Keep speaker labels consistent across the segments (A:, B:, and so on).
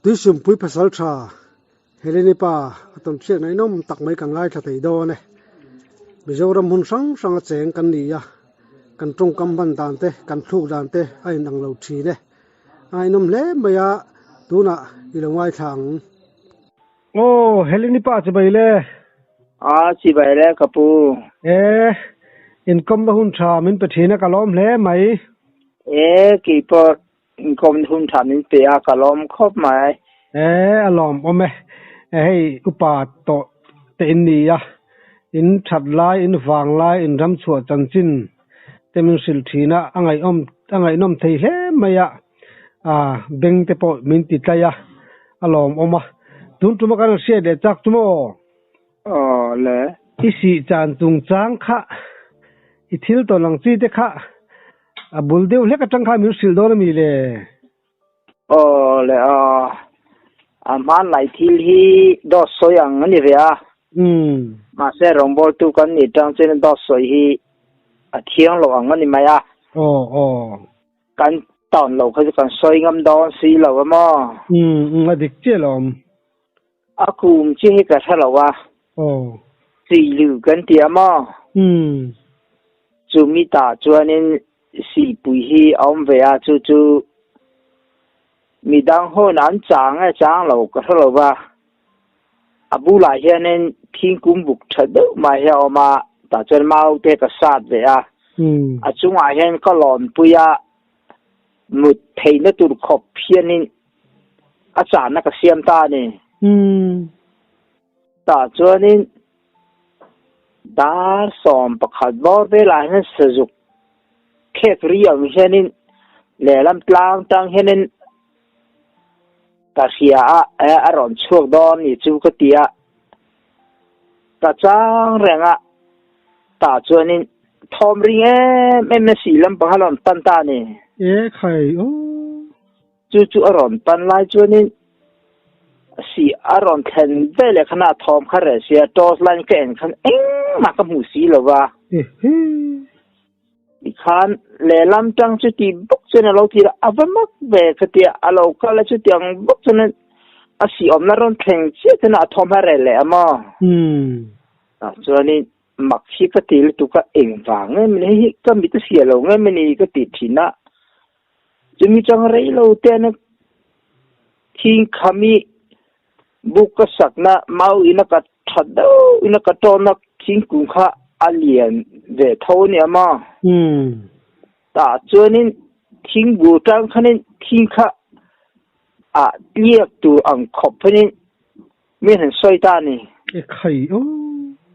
A: Tuisumpui pasaltha Heleni pa a tawn hriat ngaihnawm tak mai kan ngaithla thei dawn e. Mizoram hmun hrang hranga cheng kan ni a, kan tawngkam hman dan te, kan thluk dan te a inang lo thin e. A ngaihnawm hle mai a, tunah i lo ngaithla ang. Aw, Heleni pa chibai le.
B: A, chibai le ka pu.
A: E, inkawmna hun tha min pe thin a, ka lawm hle mai.
B: E, keipawh Inkawm hun tha min pe a, ka lawm khawp mai.
A: E, a lawmawm e. Hei upa tawh te in ni a, in that lai, in vang lai, in ram chhuah chanchin te min hrilh thin a, a ngaihawm, a ngaihnawm thei hle mai a, a beng te pawh min ti tlai a, a lawmawm a. Tun tuma kan hriat leh chak chu maw?
B: Aw le.
A: I sih chan chungchang kha, i thil tawn ang chi te kha a bul deuh hlek atang khan min hrilh dawn a mi le?
B: Aw le aw. A hmanlai thil hi dawt sawi ang a ni ve a.
A: Umm.
B: Mahse rawngbawltu kan nih tang chuan dawt sawi hi a thiang lo ang a ni mai a.
A: Aw aw.
B: Kan tawn lo kha chu kan sawi ngam dawn si lo a maw?
A: Umm a dik chiah lo awm.
B: A kum chi hi ka hre lo a.
A: Aw.
B: Chi lu kan ti a maw?
A: Umm.
B: Chumi tah chuanin sihpui hi a awm ve a, chu chu midang hawn an chang e chang lo ka hre lo va. A bulah hianin thingkung buk tha deuh mai hi a awm a, tah chuan mau te ka sat ve a.
A: Umm.
B: A chungah hian ka lawnpui a, mut theihna tur khawp hianin a chahna ka siam ta a ni.
A: Umm.
B: Tah chuanin dar 11 bawr velah hian sazuk khek ri ang hianin lehlam tlang tang hianin ka hria a, e a rawn chhuak dawn ni chu ka ti a. Ka chang reng a, tah chuanin thawm ring em em a sih lampang a rawn pan ta a ni.
A: E khai aw.
B: Chu chu a rawn pan lai chuanin sih a rawn thlen ve leh khan a thawm kha reh sia, torch line ka en khan engmah ka hmuh si lo va. Tikhan lehlam tang chuti bawk chuan a lo ti a, a va mak ve ka ti a, a lo kal a chutiang bawk chuan a sih awmna rawn thleng chiah chuan a thawm a reh leh a maw? Tah chuanin mak hi ka ti lutuk a, engvang nge mawni hei hi ka mit a hria lo nge mawni ka ti thin a, chumi chang rei lo te an thing khami buk ka sakna mau ina ka tha deuh ina ka tawnna thingkung kha a lian ve tho a nia maw? Tah chuanin thingbur tang khanin thing kha a tliak tur ang khawp hianin min han sawi ta a ni.
A: E khai aw.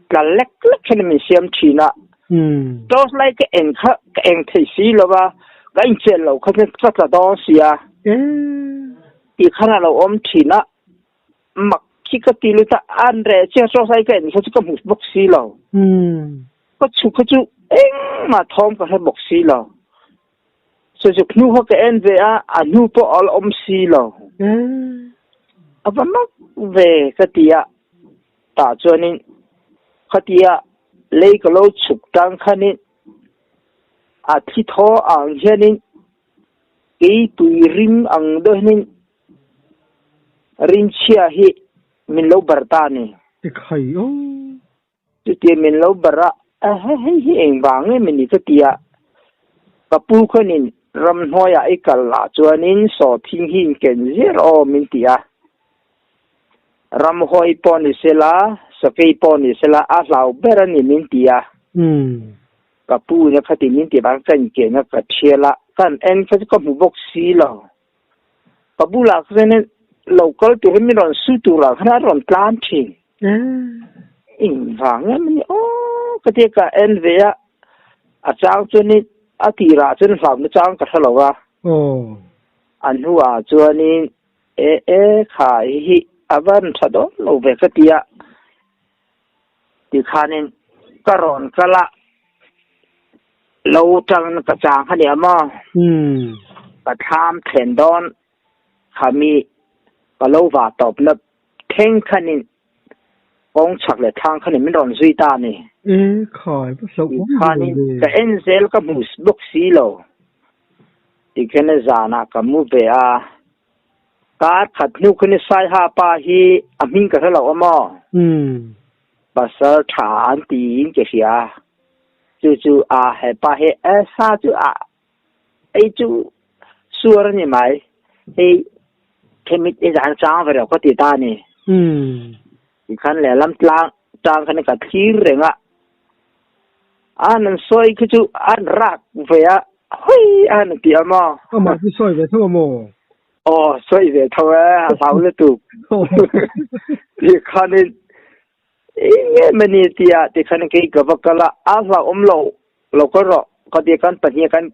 B: Tla lek lek hian min siam thin a. Torch light ka eng kha ka eng thei si lo va, ka inchelh lo kha chuan ka tla dawn si a. Tih khan a lo awm thin a, mak khi ka ti lut a, an reh chiah torch light ka en kha chu ka hmu bawk si lo. Ka chhuk kha chu engmah thawm ka hre bawk si lo. Sazuk hnu kha ka en ve a, a hnu pawh a la awm si lo. A va mak ve ka ti a, tah chuanin khatia lei ka lo chhuk tang khanin a thi thaw ang hianin keipui rim ang deuh hianin rimchhia hi min lo bar ta a ni.
A: Ekhai aw.
B: Chutia min lo bar a, a hei hei hi engvang nge min ni ka ti a, ka pu khanin ramhnuaiah i kal lah chuanin sawhthing hi in ken zir aw min ti a, ramhawi pawh ni sela, sakei pawh ni sela a hlau ber a ni min ti a, ka pu ina khati min ti vang ka inken a ka thial a, kan en kha chu ka hmu bawk si lo, ka bulah khanin lo kal turin min rawn su tur ah khan a rawn tlan thin. Engvang em ani aw ka tia ka en ve a, a chang chuanin a tirah chuan hlauhna chang ka hre lo va, a hnuah chuanin e e kha hi hi a van tha dawn lo ve ka tia tikhanin ka rawn kal a, lo tang ka chang kha nia maw, ka thlam thlen dawn khami ka lo va tawpna Thleng khanin kawng chhak leh thlang khanin min rawn zui ta a ni.
A: E khai va hlauh awm ve
B: Khanin ka en zel ka hmu bawk si lo. Tikhian zanah ka mu ve a, Kar khat hnu khan i Saiha pa hi a hming ka hre lo a maw? Pasal tha an tiin ka hria. Chu chu a he pa hi e sa chu a ei chu suar a ni mai. Hei khemit i zan chang ve reuh ka ti ta a ni. Tikhan lehlam tlang tang khan ka thlir reng a. An an sawi khi chu an rak ve a, hawi a han ti a maw?
A: Amah chu sawi ve tho a maw?
B: Aw, sawi ve tho e, a hlau lutuk. Tikhanin eng nge mani tia tikhan kei ka va kal a, a hlauhawm lo, lo kal rawh ka ti khan pahnih khan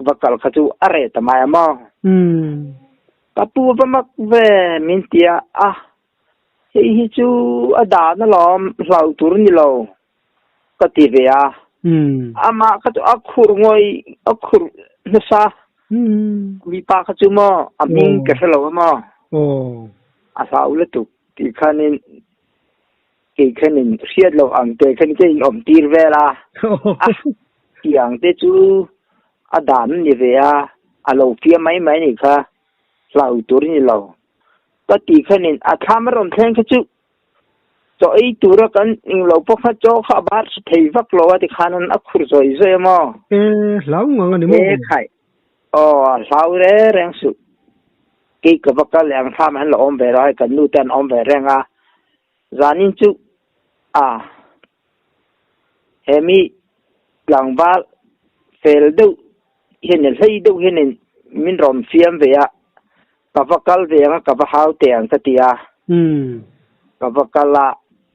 B: va kal kha chu a reh ta mai a maw? Ka pu va mak ve min ti a, a hei hi chu a dan alawm, hlau tur a ni lo. ka ti ve a. Amah kha chu a khur ngawih, a khur nasa. Mipa kha chu maw, a hming ka hre lo a maw. A hlau lutuk tih khanin kei khanin hriat loh ang te khan ka inawm tir vel a. A tiang te chu a dan a ni ve a, a lo fiam mai mai a nih kha, hlau tur a ni lo. Ka tih khanin a thlam a rawn thleng kha chu Chaw ei tura kan eng lo pawh kha chaw kha a bar thei vak lo a tikhan an a khur zawi zawi a maw?
A: E, hlau ngang a ni maw?
B: E khai, aw a hlau re reng suh. Kei ka va kal leh ang thlam an la awm ve rawh a, kan nu te an awm ve reng a. Zanin chu a he mi tlangval fel deuh hianin hlei deuh hianin min rawn fiam ve a, ka va kal ve ang a, ka va hau teh ang ka ti a. Ka va kal a,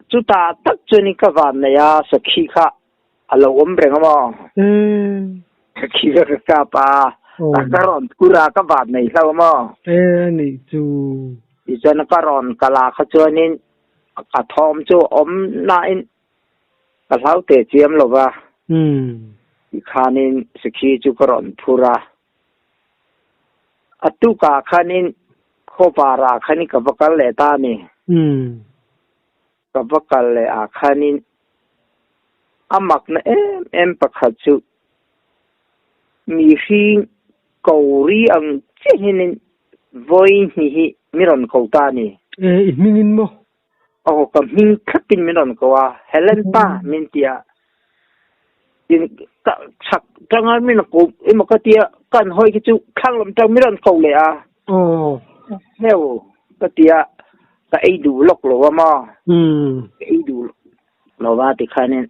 B: chutah tak chuanin ka van nei a, sakhi kha a lo awm reng a maw? Sakhi kha ka kap a, ka rawn kur a, ka van nei hlauh a maw?
A: E, anih chu.
B: Tichuan ka rawn kal a kha chuanin ka thawm chu awm nain ka hlau teh chiam lo va. Tikhanin sakhi chu ka rawn phur a. A tukah khanin khawvarah khanin ka va kal leh ta a ni. Ka va kal leh ah khanin a makna em em pakhat chu mihring ko ri ang chiah hianin vawi hnih hi mi rawn ko ta a ni.
A: E, i hmingin maw?
B: Aw, ka hming thlapin min rawn ko a, Helen pa min ti a. Tin, ka chhak tanga min rawn ko emaw ka ti a, ka an hawi khi chu thlang lam tang min rawn ko leh a.
A: Aw.
B: Heu, ka ti a, ka ei duh lawk lo a maw? Ka ei duh lo va tikhanin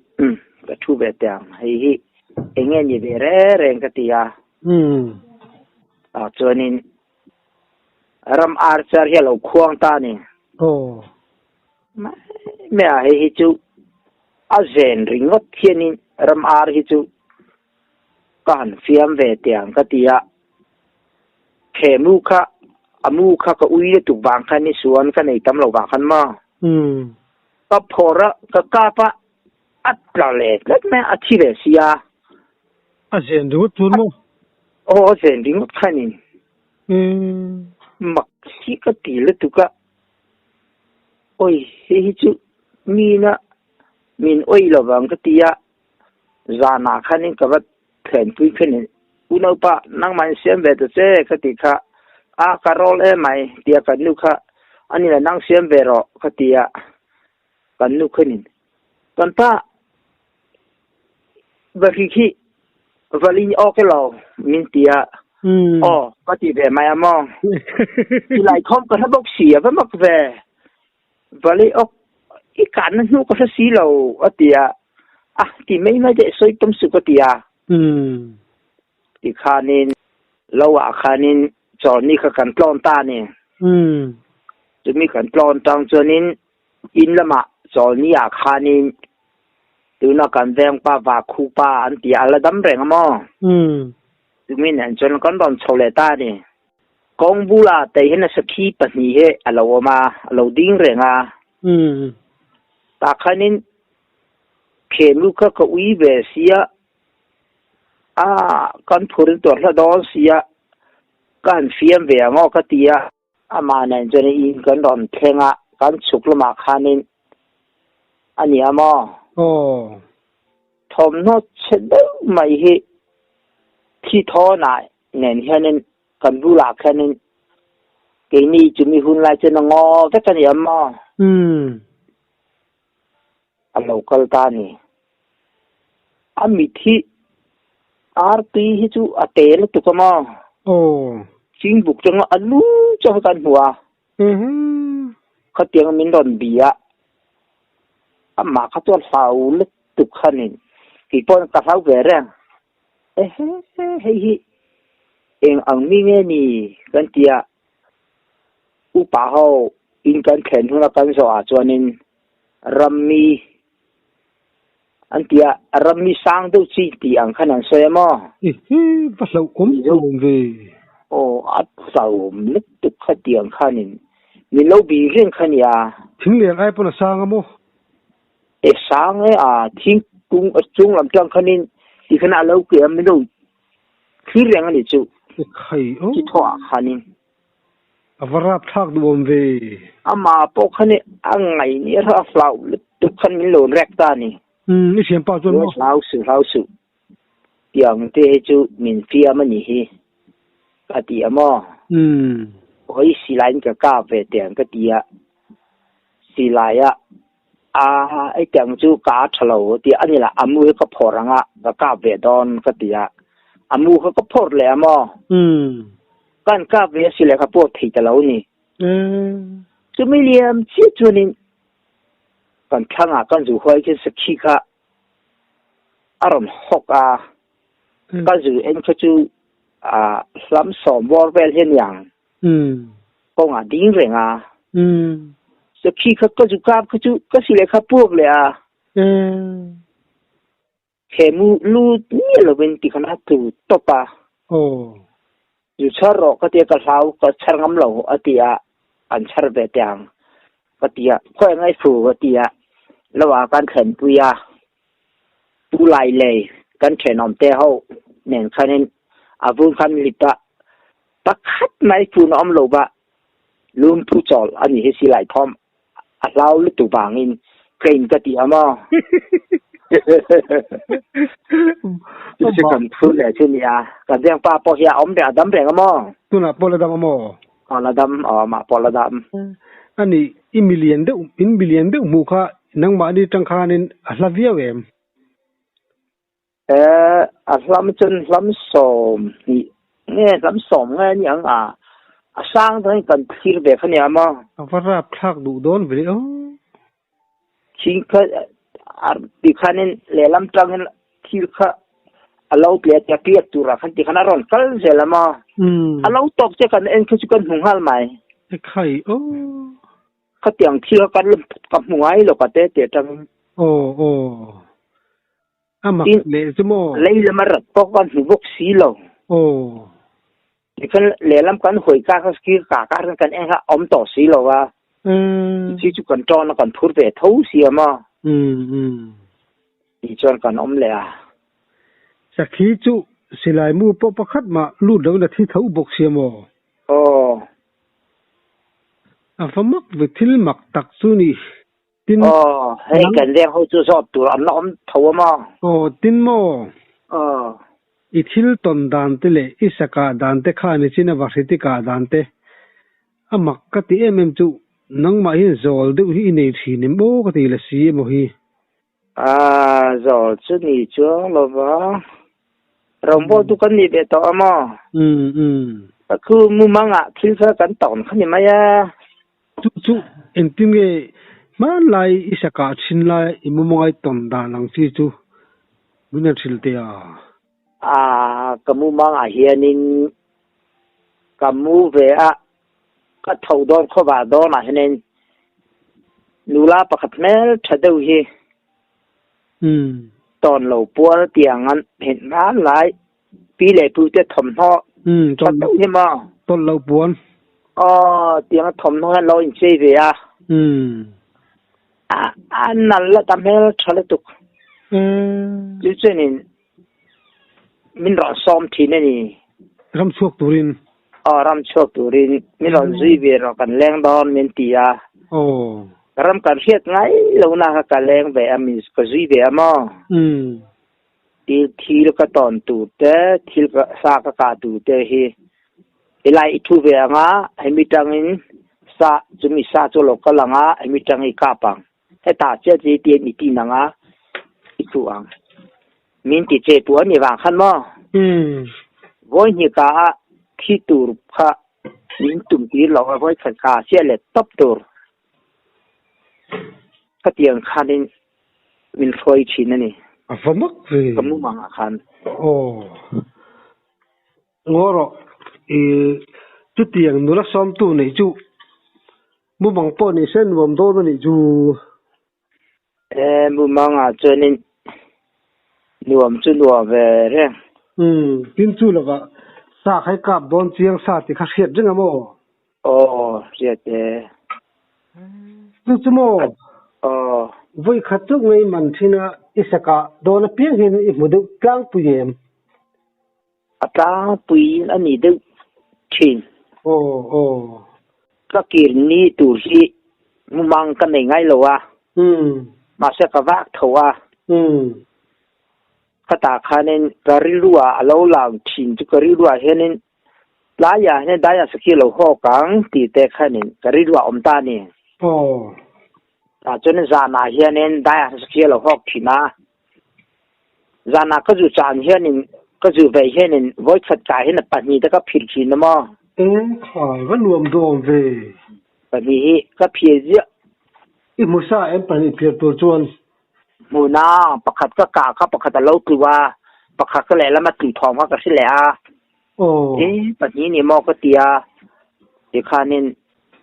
B: ka thu ve teh ang, hei hi eng nge ni ve reng reng ka ti a. Ah chuanin Ram ar char hi a lo khuang ta a ni.
A: Aw.
B: Mai mai a hei hi chu a zen ringawt hianin ram ar hi chu ka han fiam ve teh ang ka ti a. He mu kha a mu kha ka ui lutuk vang khan ni suan ka nei tam lo vang khan maw. Ka phawrh a, ka kap a, a tla leh tlat mai a, a thi ve si a.
A: A zen ringawt chuan maw?
B: Aw, a zen ringawt khanin. Mak hi ka ti lutuk a, awi hei hi chu mina min awi lo vang ka ti a, zanah khanin ka va thlenpui khanin unaupa nangmah in siam ve ta che ka ti kha, a ka rawl em mai tia kan nu kha a nila nang siam ve rawh ka ti a, kan nu khanin kan pa Vahri khi valin awk elo min ti a, aw ka ti ve mai a maw. Chulai khawm ka hre bawk si a va mak ve. Vali awk i kanna hnu ka hre si lo a ti a, a ti mai mai deh sawi tum suh ka ti a. Tikhanin lo ah khanin chawlni kha kan tlawn ta a ni. Chumi kan tlawn tang chuanin In lamah chawlni ah khanin tuna kan vengpa Vakhupa an ti a, a la dam reng a maw? Chumi nen chuan kan rawn chho leh ta a ni. Kawng bulah te hian a sakhi pahnih hi a lo awm a, a lo ding reng a. Tah khanin khenu kha ka ui ve sia, a kan phurin tuar hla dawn sia, ka han fiam ve ang aw ka ti a. Amah nen chuan in kan rawn thleng a, kan chhuk lamah khanin a ni a maw?
A: Aw.
B: Thawmhnaw chhe deuh mai hi thi thawnah nen hianin kan bulah khianin Keini chumi hun lai chuan a ngaw vek a ni ang maw?
A: Umm.
B: A lo kal ta a ni. A mit hi artui hi chu a te lutuk a maw?
A: Aw.
B: Chingbuk changa a lu chauh hi kan hmu a.
A: Ehe.
B: Khatiang min rawn bi a, amah kha chuan hlau lutuk khanin kei pawh ka hlau ve reng. Ehe, hei hi eng ang mi nge ni kan ti a, upa ho in kan thlen huna kan zawh ah chuanin rammi an ti a, rammi sang deuh chi tih ang khan an sawi a maw?
A: Ehe, va hlauhawm hlawm ve.
B: Aw, a hlauhawm lutuk kha tih ang khanin min lo bi reng kha nia.
A: Thingler ai pawn a sang a maw?
B: E sang e a, thingkung a chung lam tang khanin ti khan a lo ke a, min lo thlir reng a nih chu.
A: E khai aw.
B: Chi thawh ah khanin.
A: A va rap thlak duh awm ve.
B: Amah pawh khan i a ngaih ni a hlau lutuk khan min lo rek ta a ni.
A: Umm i thianpa chuan maw?
B: Hlau suh hlau suh. Tiang te hi chu min fiam a nih hi ka ti a maw?
A: Umm.
B: Hawi silai in ka kap ve tiang ka ti a. Silai a a hei tiang chu ka a tha lo a ti a, ani lah a mu hi ka phawrh ang a, ka kap ve dawn ka ti a, a mu kha ka phawrh leh a maw? Ka han kap ve a silai kha pawh thei ta lo ni. Chumi liam chiah chuanin kan thlangah kan zu huai khian sakhi kha a rawn hawk a, ka zu en kha chu a hlam sawm bawr vel hi a niang. Kawngah ding reng a. Sakhi kha ka zu kap kha chu ka silai kha puak leh a. He mu lu miah lovin ti khan a tlu tawp a. Zu chhar rawh ka tia ka hlau ka chhar ngam lo a ti a, an chhar ve teh ang ka ti a, khawi ngai fu ka ti a, lo ah kan thlenpui a. Pu Lai lei kan thenawm te ho nen khanin a vun khan lip a, pakhat mai fun a awm lo va, lum phu chawl a ni hi silai thawm a hlau lutuk vangin train ka ti a maw? Chu chu kan phur leh chu nia, kan vengpa pawh hi a awm reng a dam reng a maw?
A: Tunah pawh la dam a maw?
B: Aw la dam, aw mah pawh la dam.
A: A nih, i milian deuh, in milian deuh hmuh kha nangmahni tang khanin a hla viau em?
B: Eh, a hlam chuan hlam sawm hnih nge hlam sawm nge a ni ang a, a sang dangin kan thlir ve kha nia maw?
A: A va rap thlak duh dawn ve aw.
B: Thing kha a ti khanin lehlam tangin thil kha a lo tle a tia clear turah khan ti khan a rawn kal zel a maw? A lo tawk che kan en kha chu kan hmu nghal mai.
A: Ekhai aw.
B: Khatiang thil kha kan ka hmu ngai lo ka te te tangin.
A: Aw aw. A mak leh chu maw?
B: Lei lama rat pawh kan hmu bawk si lo.
A: Aw.
B: Tikhan lehlam kan hawi kar kha ski ka kar khan kan en kha a awm tawh si lo a. Chi chu kan tawn a kan phur ve tho si a maw? Tih chuan kan awm leh a.
A: Sakhi chu silai mu pawh pakhat mah lut loin a thi tho bawk si a maw?
B: Aw.
A: A va mak ve thil mak tak chu ni.
B: Tin, Aw, hei kan veng ho chu zawt tur an la awm tho a maw?
A: Aw, tin maw?
B: Aw.
A: I thil tawn dan te leh i sakah dan te kha ni chin a vahriti kah dan te a mak ka ti em em chu nangmah hian zawl deuh hi i nei thin em aw ka ti la si emaw hi.
B: Aa, zawl chu ni chuang lo va, rawngbawltu tu kan nih ve tawh a maw?
A: Umm, umm.
B: Ka khu mumangah thil kha kan tawn kha ni mai a.
A: Chu chu engtin nge hmanlai i sakah thin lai i mumangai tawn dan ang chi chu min han hrilh teh a?
B: A, ka mumangah hianin ka mu ve a, ka tho dawn khawvah dawnah hianin nula pakhat hmel tha deuh hi tawn lo pual tiang an phenh hmanlai Pi leh pu te thawmhnaw tha deuh hi maw?
A: Tawlh loh puan.
B: Aw, tiang a thawmhnaw hian lo inchei ve a. A a nal la ta hmel tha lutuk. Chu chuanin min rawn sawm thin a ni.
A: Ram chhuak turin.
B: Aw, ram chhuak turin min rawn zui ve rawh kan leng dawn min ti a.
A: Aw.
B: Ram kan hriat ngai lo na kha ka leng ve a, min ka zui ve a maw? Thil ka tawn tur te, thil ka sa ka kah tur te hi Helai i thu ve anga hemi tangin sa chumi sa chu lo kal anga hemi tang i kap ang. Hetah chiah chi tian i tin anga i thu ang. Min ti che tu a ni vang khan maw? Vawi hnih ka ah thi tur kha min tum tir lo a, vawi khat ka ah chiah let tawp tur. Khatiang khanin min hruai thin a ni.
A: A va mak ve.
B: Ka mumang ah khan.
A: Aw. Ngaw rawh. I chutiang nula sawmtu neih chu mumang pawh ni se nuam dawn a nih chu.
B: E, mumang ah chuanin nuam chu nuam ve reng.
A: Umm, tin chu lovah sa kha i kap dawn chiang sa ti kha hriat reng a maw?
B: Aw, hriat e.
A: Chu chu maw?
B: Aw.
A: Vawi khat chauh ngei man thin a, i sakah dawn apiang hian i hmu deuh tlangpui em?
B: A tlangpuiin a ni deuh thin.
A: Aw aw.
B: Ka kir ni tur hi mumang ka nei ngai lo a. Mahse ka vak tho a. Khatah khanin ka rilruah a lo lang thin chu ka rilruah hianin tlaiah hian daiah sakhi a lo hawk ang tih te khanin ka rilruah a awm ta a ni.
A: Aw.
B: Tah chuan zanah hianin daiah sakhi a lo hawk thin a. Zanah ka zu chan hianin ka zu ve hianin vawikhat kai hian a pahnih te ka phir thin a maw?
A: Eng khai va nuam dawm ve.
B: Pahnih hi ka phir ziah.
A: I hmu sa em pahnih phir tur chuan?
B: Hmun a, pakhat ka kah kha pakhat a lo tlu a, pakhat ka lehlam a tlu thawm kha ka hre leh a.
A: Aw.
B: E pahnih ni maw ka ti a, tikhanin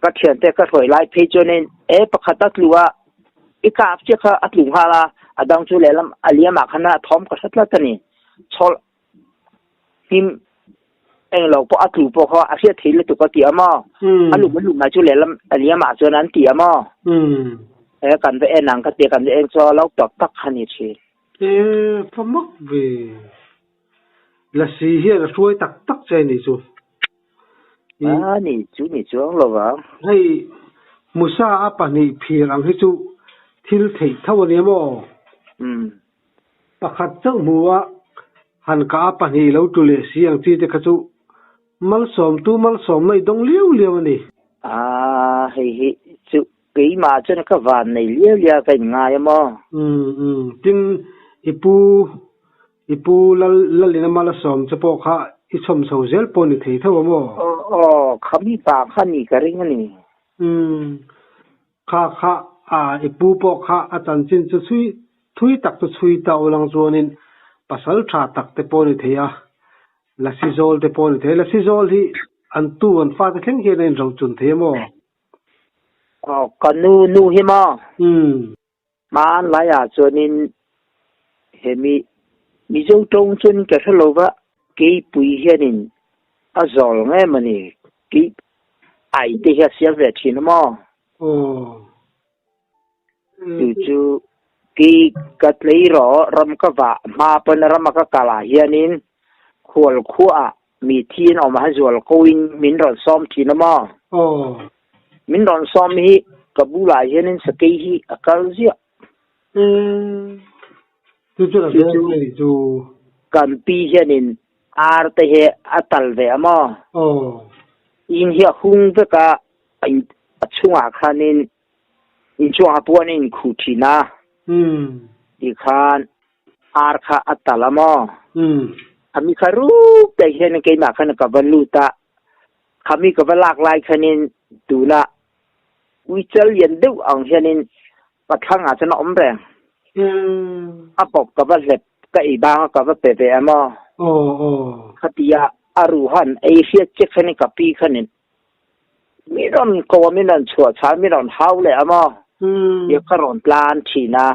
B: Ka thiante ka hruai lai phei chuanin e pakhat a tlu a, i kap chiah kha a tlu nghal a, a dang chu lehlam a liam ah khan a thawm ka hre tlat a ni. Chhawlh hnim eng lo pawh a tlu pawh kha a hriat thei lutuk a ti a maw? A lum a lum mai chu lehlam a liam ah chuan an ti a maw? E kan va en ang ka ti a, kan va en chu a lo tak tak kha ni thin.
A: E fa mak ve. Lasi hian a hruai tak tak che ni chu.
B: A ni chu ni chuang lo vang.
A: Hei Musa a pahnih phir ang hi chu thil theih tho a nia maw?
B: Umm.
A: Pakhat chauh hmu a, han kah a pahnih lo tu leh si ang chi te kha chu malsawmtu malsawmna i dawng liau liau a ni.
B: A, hei hi chu keimah chuan ka van nei liau liau ka inngai a maw?
A: Umm umm. Tin, i pu I pu Lal Lalina Malasawm che pawh kha i chhawm chho zel pawh ni thei tho a maw?
B: Aw aw, kha mi pa kha ni ka ring a ni.
A: Umm, kha kha a i pu pawh kha a chanchin chu chhui thui tak chu chhui ta ulang chuanin pasal tha tak te pawh ni thei a, Lasi zawl te pawh ni thei a, Lasi zawl hi an tu an fate thleng hian a inrochun thei a maw?
B: Aw, ka nu nu hi maw?
A: Umm.
B: Hmanlaiah chuanin hemi Mizo tawng chuan ka hre lo va, keipui hianin a zawl nge mawni kei ai te hi a siam ve thin a maw?
A: Aw.
B: Chu chu kei ka tleiraw ram ka vah hma pawn rama ka kal ah hianin khual khuaah mi thi an awm a zual koin min rawn sawm thin a maw?
A: Aw.
B: Min rawn sawm hi ka bulah hianin sakei hi a kal ziah.
A: Umm. Chu chu la
B: Chu chu
A: veng ni chu.
B: Kan pi hianin ar te hi a tal ve a maw?
A: Aw.
B: In hi a hung vek a, a chungah khanin inchungah puan a inkhuh thin a.
A: Umm.
B: Tikhan ar kha a tal a maw?
A: Umm.
B: Khami kha ruk te hian keimah khan ka va lut a, khami ka va lak lai khanin tuna uichal lian deuh ang hianin pathlangah chuan a awm reng.
A: Umm.
B: A bawp ka va hlep ka ei bang a ka va pe ve a maw?
A: Aw aw.
B: Khatia a ruhan ei hriat chiah khanin ka pi khanin Mi rawn ko a, min rawn chhuah chhal, min rawn hau leh a maw? Tia ka rawn tlan thin a,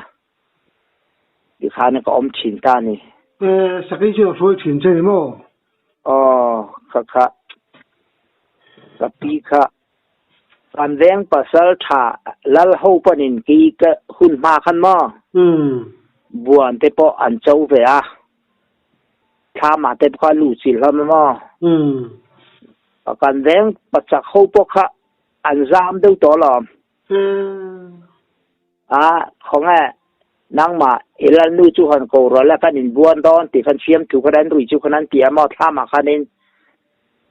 B: tikhan ka awm thin ta a ni.
A: E, sakei chu a hruai thin che ni maw?
B: Aw, kha kha, ka pi kha kan veng pasal tha lal ho panin kei ka hun hma khan maw? Buan te pawh an cho ve a. Thlamah te pawh kha luh chilh hlawm a maw? Kan veng pachak ho pawh kha an zam deuh tawh alawm. A, khawnge nangmah i lalnu chu han ko rawh le kan inbuan dawn tih khan fiamthu khan an rui chu khan an ti a maw thlamah khanin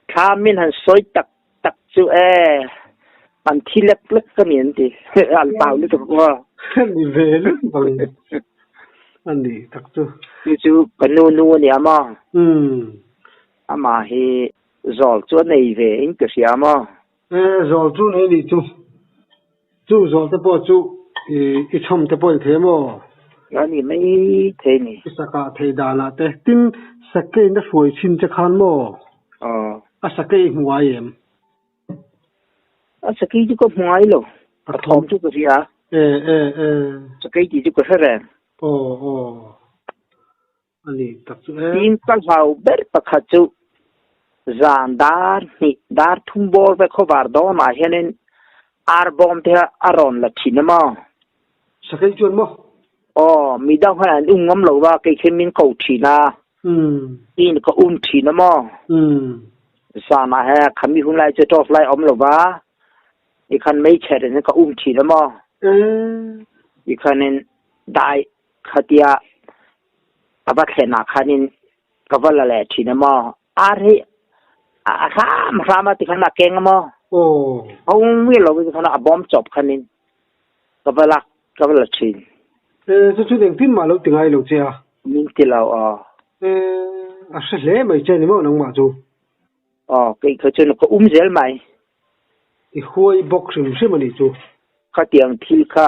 B: Thla min han sawi tak tak chu e, an thi lek lek ka ni an ti. An pau lutuk aw.
A: Ni ve lek bang a ni tak chu.
B: Chu chu ka nu nu a nia maw? Amah hi zawl chu a nei ve in ka hria maw?
A: E, zawl chu nei nih chu. Chu zawl te pawh chu i chhawm te pawh in thei maw?
B: A ni mai thei ni.
A: I sakah thei danah te. Tin, sakei na hruai chhin che khan maw?
B: Aw.
A: A sakei i hmu ngai em?
B: A sakei chu ka hmu ngai lo. A thawm chu ka hria.
A: E, e, e.
B: Sakei tih chu ka hre reng.
A: Aw, aw. A ni tak chu e.
B: Tin ka hlau ber pakhat chu zan dar hnih dar thum bawr vek khawvar dawnah hianin ar bawm te kha a rawn la thin a maw?
A: Sakei chuan maw?
B: Aw, mi dang khan an um ngam lo va, kei khin min ko thin a. Tin ka um thin a maw? Zanah he khami hun lai chu torch light awm lo va, tikhan meichher in ka um thin a maw? Tikhanin dai Khatia ka va thlen ah khanin ka va la leh thin a maw? Ar hi a hram hram a tikhan a keng a maw? Ho nge lo tikhan a bawm chawp khanin ka va lak ka va la thin.
A: E, chu chu engtin mah lo ti ngai lo che a?
B: Min ti lo aw.
A: E, a hre hle mai che ni maw nangmah chu?
B: Aw, kei kha chuan ka um zel mai.
A: I huai bawk hrim hrim a nih chu.
B: Khatiang thil kha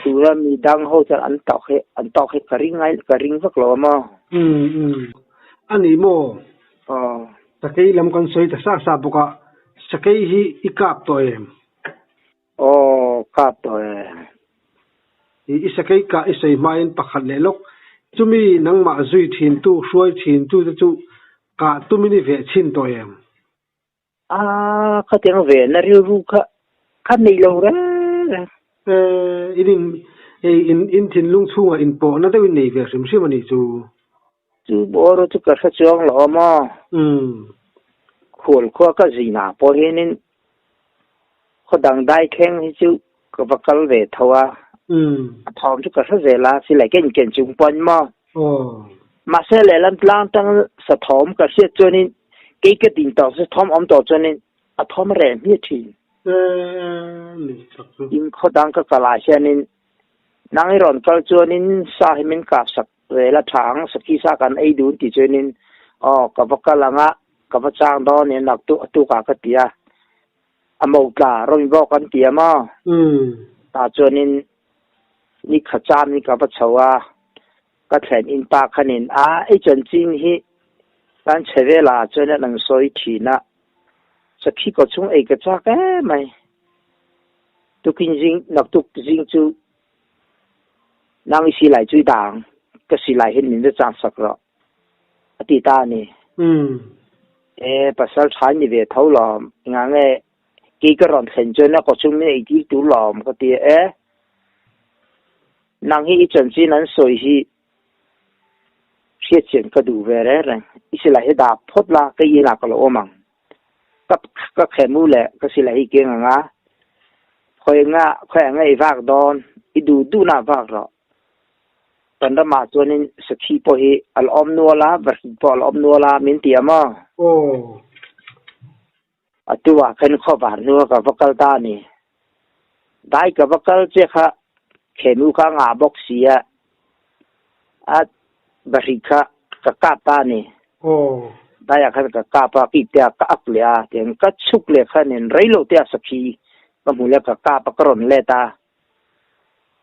B: tura mi dang ho chuan an tawk hi an tawk hi ka ring ngai ka ring vak lo a maw?
A: Umm umm. A ni maw?
B: Aw.
A: Sakei lam kan sawi ta sa sa bawk a, sakei hi i kap tawh em?
B: Aw, kap tawh e.
A: I i sakei kah i sawi hmain pakhat leh lawk. Chumi nangmah zui thintu, hruai thintu te chu kah tumin i veh chhin tawh em?
B: A, khatiang ve na rilru kha kha nei lo reng reng.
A: E, in in ei in in thinlung chhungah in pawhna deuh in nei ve hrim hrim a nih chu.
B: Chu bawr chu ka hre chuang lo maw?
A: Umm.
B: Khual khua ka zinah pawh hianin khaw dang dai thleng hi chu ka va kal ve tho a.
A: Umm.
B: A thawm chu ka hre zel a, silai ka inken chung pawn maw?
A: Aw.
B: Mahse lehlam tlang tang sa thawm ka hriat chuanin kei ka din tawh sa thawm awm tawh chuanin a thawm a reh hmiah thin.
A: Eee, ni tak chu.
B: In khaw dang ka kal ah hianin nang i rawn kal chuanin sa hi min kap sak vel a tha ang, sakhi sa kan ei dun tih chuanin aw ka va kal ang a, ka va chang dawn nia nak tu tuk ah ka ti a, a mo tla rawn bawk an ti a maw? Tah chuanin ni kha cham hi ka va chho a, ka thlen in pa khanin a ei chanchin hi kan chhe velah chuan an sawi thin a, sakhi kaw chung ei ka chak em mai. Tukin zing naktuk zing chu nang i silai chu i dang, ka silai hin min va chang sak rawh a ti ta a ni. E pasal tha ni ve tho lawm, engah nge Kei ka rawn thlen chuan a kawchhung min ei tir tur lawm ka ti e. Nang hi i chanchin an sawi hi hriatchian ka duh ve reng reng. I silai hi dah phawt la, ka inah ka lo awm ang. Ka ka khem u leh ka silai hi keng ang a, khawi anga khawi anga i vak dawn, i duh duhna vak rawh. Kan ramah chuanin sakhi pawh hi a la awm nual a, varhit pawh a la awm nual a min ti a maw?
A: Aw.
B: A tu ah khan khawvar hnu a ka va kal ta a ni. Dai ka va kal che kha khenu kha a ngah bawk si a, a bahri kha ka kap ta a ni. Dai ah khan ka kap a, kih te ah ka ak leh a, tiang ka chhuk leh khanin rei lo te ah sakhi ka hmu leh a, ka kap a, ka rawn let a.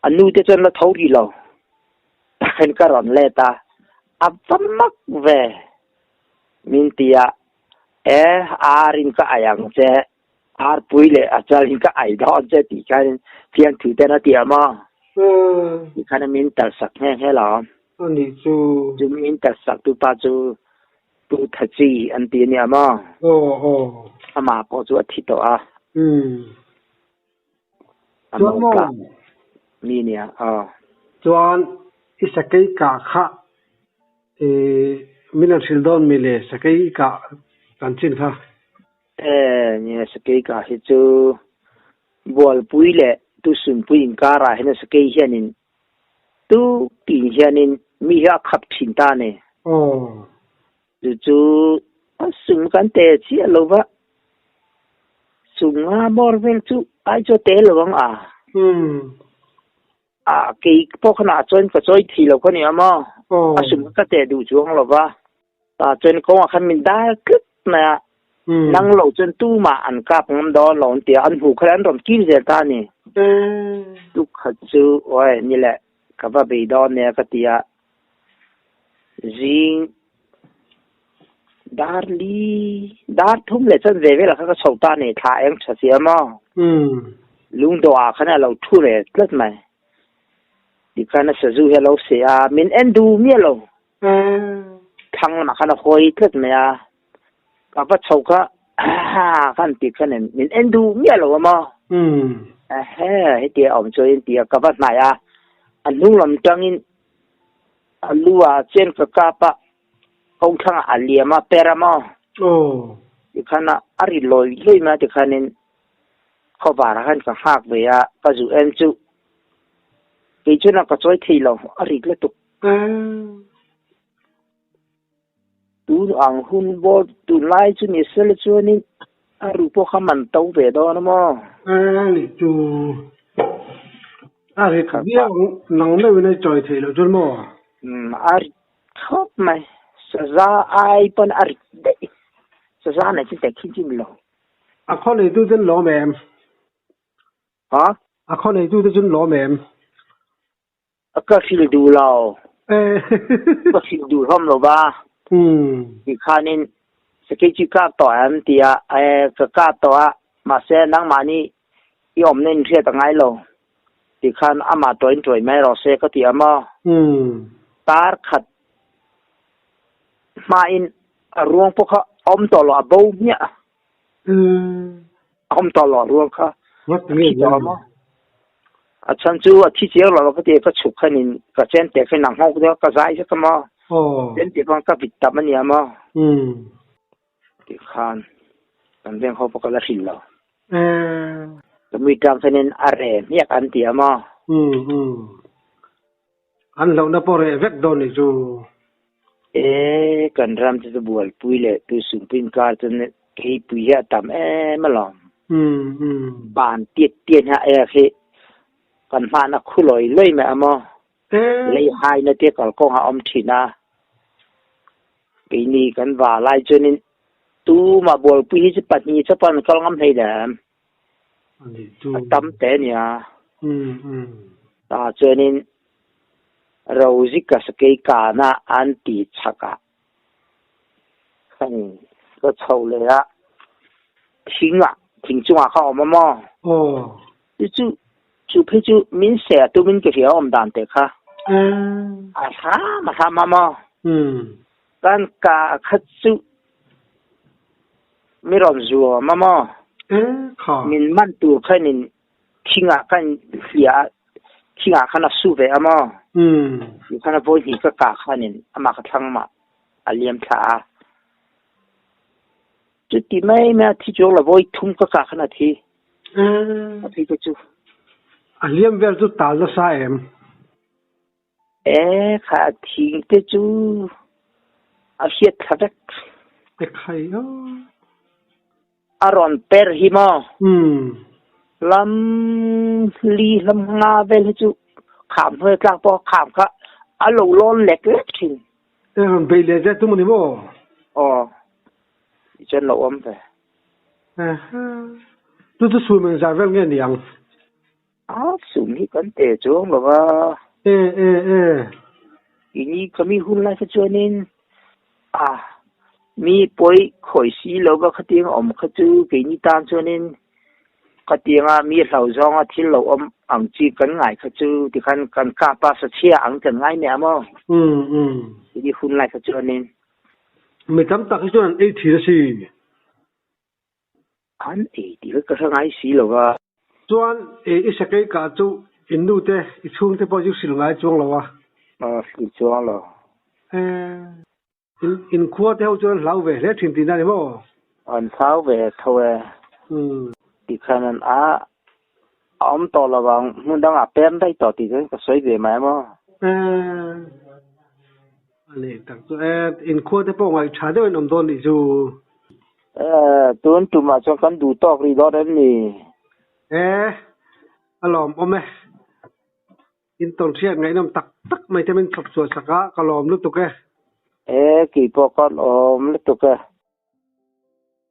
B: A nu te chuan la tho rih lo. Takhin ka rawn let a, a va mak ve min ti a, E, ar in ka ai ang che, ar pui leh a chal in ka ai dawn che tih khan fiamthu ten a ti a maw? Tih khan min tal sak nghe nghe lo.
A: A nih chu.
B: Chu min tal sak tu pa chu Pu Thachi an ti a nia maw?
A: Aw, aw.
B: Amah pawh chu a thi tawh a.
A: Umm.
B: A mo tla mi nia aw.
A: Chuan i sakei kah kha i min han hrilh dawn mi le sakei i kah kan chin kha?
B: E nia sakei kah hi chu Bualpui leh Tusunpui inkarah hian sakei hianin tu tin hianin mi hi a khap thin ta a ni.
A: Aw.
B: Chu chu. A sum kan te chiah lo va, sum nga bawr vel chu ai chu a te lo ang a. A kei pawh khan ah chuan ka chawi thei lo kha ni a maw? A sum kha ka te duh chuang lo va. Tah chuan kawngah khan min dal tlat mai a, nang lo chuan tumah an kap ngam dawn lo an ti a, an hmu kha an rawn kir zel ta a ni. Tukhat chu awi ni le ka va bei dawn nia ka ti a, zing dar li dar thum leh chuan ve velah kha ka chho ta a ni, thla eng tha sia maw? Lungdawh ah khan a lo thu ve tlat mai, tikhan a sazu hi a lo seh a, min en duh miah lo. Thlang lamah khan a hawi tlat mai a, ka va chho kha ha khan tih khan in min en duh miah lo a maw? Ehe heti a awm chuan in ti a, ka va hnaih a, a hnung lam tangin a lu ah chen ka kap a, ko thlangah a liam a, per a maw? Tikhan a a ri lawi lawi mai a tikhanin khawvar ah khan ka nghak ve a, ka zu en chu kei chuan a ka chawi thei lo, a rit lutuk. Tun ang hun bawr tunlai chu ni sela chuanin a ru pawh kha man to ve dawn a maw?
A: Ni chu a rit viau nang meuhin a chawi theih loh chuan maw?
B: Umm a rit khawp mai, saza ai pawn a rit daih, saza nei chu tehkhin chu ni lo.
A: A khaw neitu ten lawm em?
B: Ha?
A: A khaw neitu te chuan lawm em?
B: Ka hrilh duh lo. Ka hrilh duh hlawm lo va. Tikhanin sakei chu kap tawh em ti a, e ka kap tawh a, mahse nangmahni i awmna in hriat a ngai lo. Tikhan amah tawhin tuai mai rawh se ka ti a maw? Tar khat hmain a ruang pawh kha a awm tawh lo, a bo hmiah a. A awm tawh lo a ruang kha. A thi tawh a maw? A chhan chu a thi chiang lo ka ti a, ka chhuk khanin ka chen teh khanin a nghawk deuh a, ka zai zet a maw? Chen teh pawh ka vit tam a nia maw? Tikhan kan veng ho pawh ka la hrilh lo. Ka mui tlang khanin a reh hmiak an ti a maw?
A: An hlauhna pawh reh vek dawn nih chu.
B: E, kan ram chu chu bualpui leh tuisumpui inkar chuan keipui hi a tam em alawm. Ban tiat tiat hi a ek hi kan hmahna khu lawi lawi mai a maw. Lei haina te kalkawng a awm thin a. Keini kan va lai chuanin tumah bualpui hi chu pahnih chauh an kal ngam hlei lem. A tam te a nia. Tah chuanin Rozika sakei kana an ti chhak ah khan ka chho leh a, thing ah, thing chungah kha a awm a maw? Chu chu, chu phei chu min seh a tumin ka hria a awm dan te kha. A hram a hram a maw? Kan ka kha chu Mi rawn zuam a maw? Min man tur khanin thingah khan hliah a, thingah khan a su ve a maw? Ti khan a vawi hnih ka kah khanin amah ka thlang mah a liam thla a. Chuti mai mai a thi chuang lo, vawi thum ka kah khan a thi. A thi te chu.
A: A hliam vel chu tal nasa em?
B: E kha thing te chu a hriat thla vek.
A: E khai a.
B: A rawn per hi maw? Lam li lam nga vel hi chu kham hnuai tlak pawh kham kha a lo lawn lek lek thin.
A: E rawn bei leh zet tum a ni maw?
B: Aw, tichuan lo awm ve.
A: Chu chu chhun engzah vel nge ni ang?
B: A sum hi kan te chuang lo va.
A: E e e.
B: Ini ka mi hun lai kha chuanin a mi pawi khawi si lo va khatiang awm kha chu keini tan chuanin khatianga mi hlau zawnga thil lo awm ang chi kan ngai kha chu tikhan kan kap a sachhia ang kan ngai mai a maw? Ini hun lai kha chuanin.
A: Mi tam tak hi chuan an ei thin a si.
B: An ei tih kha ka hre ngai si lo va.
A: Chuan i sakei kah chu in nu te, i chhung te pawh chu hrilh ngai chuang lo a.
B: Hrilh chuang lo.
A: In khua te ho chuan an hlau ve hle thin tihna a ni maw?
B: An hlau ve tho e. Tikhan an a awm tawh lo vang, hmun dangah pem daih tawh tih chuan ka sawi ve mai a maw?
A: Ani tak chu e, inkhua te pawh ngaih tha deuh in awm dawn nih chu.
B: E, tun tumah chuan kan duh tawk rih dawn em ni?
A: E, a lawmawm e. In tawn hriat ngaihnawm tak tak mai te min chhawp chhuah sak a, ka lawm lutuk e.
B: E, keipawh ka lawm lutuk e.